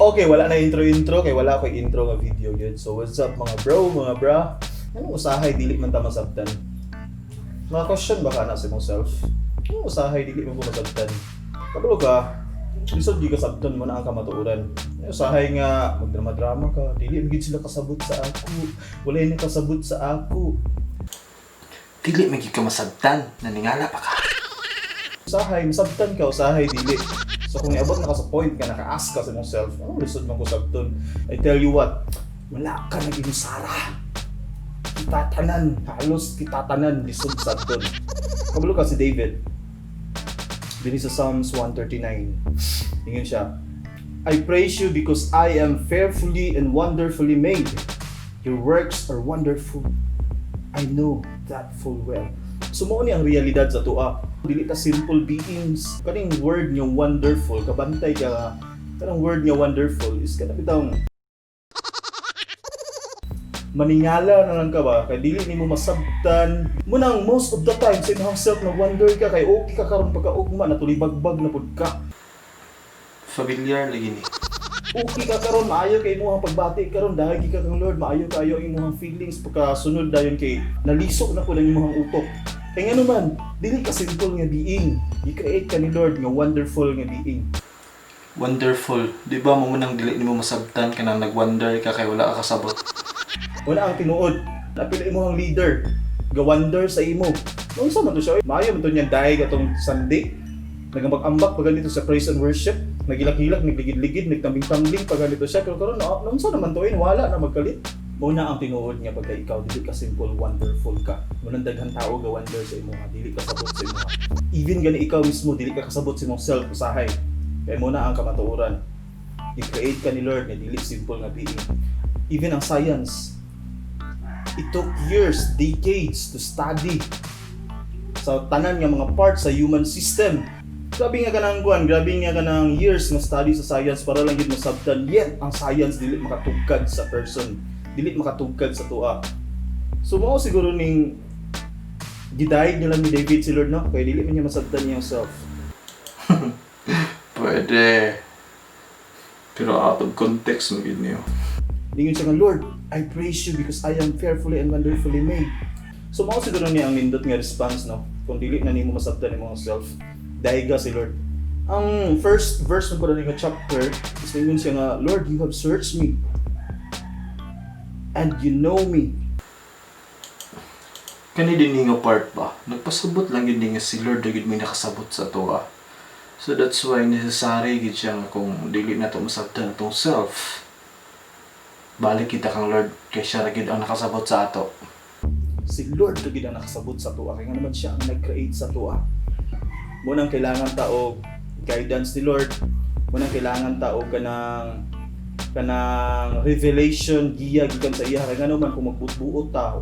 Okay, wala na intro-intro kay wala ko intro nga video yun. So what's up, mga bro, mga bra? Anong usahay dili man ta masabtan? Mga question ba ka na sa imong self? Anong usahay dili man ko masabtan? Kabalo ka, lisod di ka sabton mo na ang kamatuoran. Usahay nga magdrama-drama ka, dili man gid sila kasabot sa ako. Wala ni kasabot sa ako. Dili man gyud ka masabtan, naningala pa ka. Usahay masabtan ka, usahay dili. So kung iabot na ka sa point ka naka-ask ka sa imong self, "Anong lisod man ko sabton?" I tell you what, wala ka nag-inusara. Kita tanan, halos kita tanan lisod sabton. Kabalo ka si David. Dini sa Psalms 139. Ingon siya, "I praise you because I am fearfully and wonderfully made. Your works are wonderful. I know that full well." So mao ni ang realidad sa atoa. Dili ta simple beings. Kaning word nga "wonderful", kabantay ka, kanang word nga "wonderful" is kana bitawng maningala na lang ka ba kay dili nimo masabtan mo nang most of the time sa imong self na wonder ka kay okay ka karon, pagkaugma natulibagbag na pud ka. Familiar lagi ni. Okay ka karon, maayo kay imong pagbati karon, dahil ka kang Lord, maayo kayo ang imong feelings, pagkasunod dayon kay nalisok na pud ang imong utok. Kay ngano man, dili ka simple nga being. I-create ka ni Lord nga wonderful nga being. Wonderful. Di ba mo nang dili nimo masabtan kanang nagwonder ka kay wala ka kasabot? Wala ang tinuod. Napila imong leader. Ga-wonder sa imo. Nung sa man to siya, oy, maayo man to niyan dahil atong Sunday. Nagambak-ambak pa ganito sa praise and worship. Nagilak-hilak, nagligid-ligid, nagtambing-tambing pa ganito siya. Pero karon no, nung sa naman to, eh, wala na magkalit. Mo na ang tinuod nga pagka ikaw dili ka simple, wonderful ka. Mo nang daghan tao ga wonder sa imo nga dili ka sabot sa imo. Even gani ikaw mismo dili ka kasabot sa imong self usahay. Kay mo na ang kamatuoran. I-create ka ni Lord nga dili simple nga being. Even ang science, it took years, decades to study sa tanan nga mga parts sa human system. Grabe nga kanang kuan, grabe nga kanang years nga study sa science para lang gid masabtan. Yet ang science dili makatugkad sa person, dili makatugkad sa atoa. So mao siguro ning gidayeg nila ni David si Lord, no, kay dili man niya masabtan niyang self. Pwede. Pero out of context mo gid niyo. Ningon siya nga, "Lord, I praise you because I am fearfully and wonderfully made." So mao siguro niya ang nindot nga response, no. Kung dili na nimo masabtan imong self, dayga si Lord. Ang first verse ng pala nga chapter is ningon siya nga, "Lord, you have searched me and you know me." Kani din nga part ba? Nagpasabot lang gid ni nga si Lord gid may nakasabot sa atoa. So that's why necessary gid siya nga kung dili na to masabtan atong self, balik kita kang Lord kay siya ra gid ang nakasabot sa ato. Si Lord ka gid ang nakasabot sa atoa kay nga naman siya ang nag-create sa atoa. Mo nang kailangan ta og guidance ni Lord. Mo nang kailangan ta og kanang revelation giya gikan sa iya kay ngano man kung magbuot-buot ta,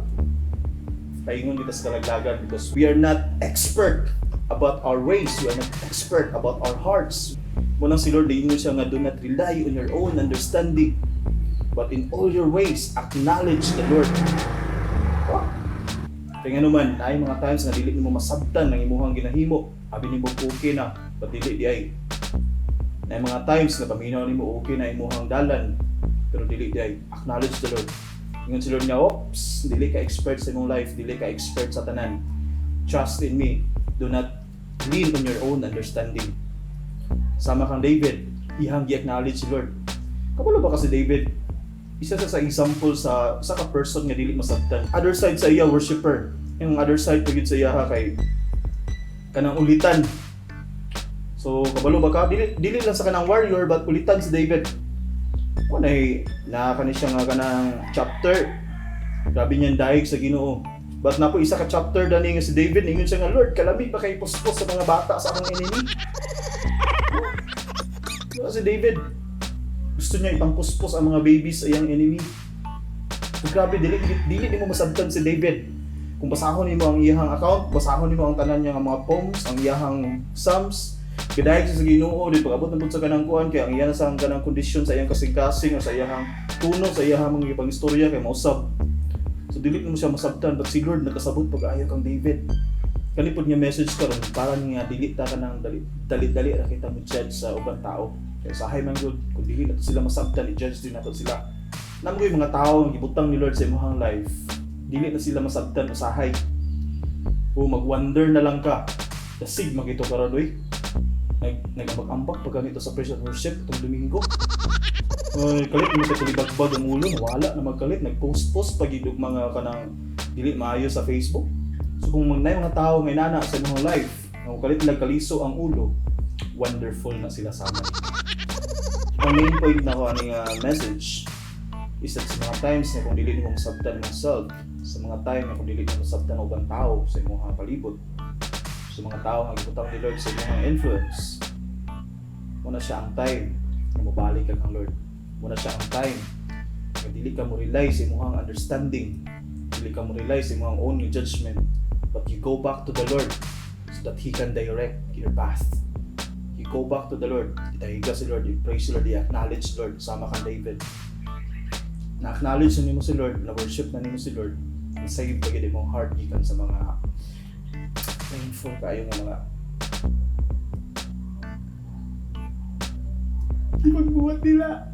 paingon kita sa kalaglagan because we are not expert about our ways, we are not expert about our hearts. Mo nang si Lord ingon siya nga, "Do not rely on your own understanding, but in all your ways acknowledge the Lord." Kaya nga naman, naay mga times nga dili nimo masabtan ang imuhang ginahimo. Abi nimo okay na, but dili di ay. Naay mga times nga paminaw nimo okay na imuhang dalan, pero dili di ay. Acknowledge the Lord. Ingon si Lord nga, "Oops, dili ka expert sa imong life, dili ka expert sa tanan. Trust in me. Do not lean on your own understanding." Sama kang David, ihang gi-acknowledge si Lord. Kabalo ba ka si David? Isa sa example sa ka person nga dili masabtan. Other side sa iya, worshipper. Yung other side pagid sa iya kay kanang ulitan. So kabalo ba ka dili dili lang sa kanang warrior but ulitan si David. Kunay na kani siya nga kanang chapter. Grabe niyan dayeg sa Ginoo. But napo isa ka chapter dani nga si David ningon siya nga, "Lord, kalami pa kay puspos sa mga bata sa akong enemy." Diba si David, gusto niya ipangpuspos ang mga babies sa iyang enemy. So, grabe, dili, dili nimo masabtan si David. Kung basahon nimo ang iyang account, basahon nimo ang tanan niya nga mga poems, ang iyang Psalms, gidayeg siya sa Ginoo, di pag-abot na pud sa kanang kuan kay ang iya na sa kanang kondisyon sa iyang kasing-kasing o sa iyang tuno, sa iyang mga ipangistorya kay mausab. So dili mo siya masabtan, but si Lord nakasabot pag-ayo kang David. Kani pod nga message karon para nga dili ta kanang dali dali dali ra kita mo judge sa ubang tao. Kaya usahay man gud, kung dili nato sila masabtan, i-judge din nato sila. Naa man yung mga tao ang gibutang ni Lord sa imong life, dili na sila masabtan usahay. O mag-wonder na lang ka. Dasig magito karon, oy. Nagambak-ambak pa ganito sa praise and worship itong Domingo. Ay, kalit mo sa tulibagbag ang ulo, wala na magkalit, nag-post-post pag og mga kanang dili maayo sa Facebook. So kung naay mga tao ngay nana sa imong life, nga kalit lang kaliso ang ulo, wonderful na sila sa amin. Ang main point na ko ani nga message is that sa mga times na kung dili nimo masabtan ang self, sa mga time na kung dili nimo masabtan ang ubang tao sa imong palibot, sa mga tao nga gibutang ni Lord sa imong influence, mao na siya ang time na mobalik ka kang Lord. Mao na siya ang time nga dili ka mo rely sa imong understanding, dili ka mo rely sa imong own judgment, but you go back to the Lord so that He can direct your path. You go back to the Lord, idayga si Lord, you praise si Lord, you acknowledge Lord, sama kang David. Na-acknowledge na nimo si Lord, na-worship na nimo si Lord, na-save pa gyud imong heart gikan sa mga painful kaayo nga mga di magbuhat nila.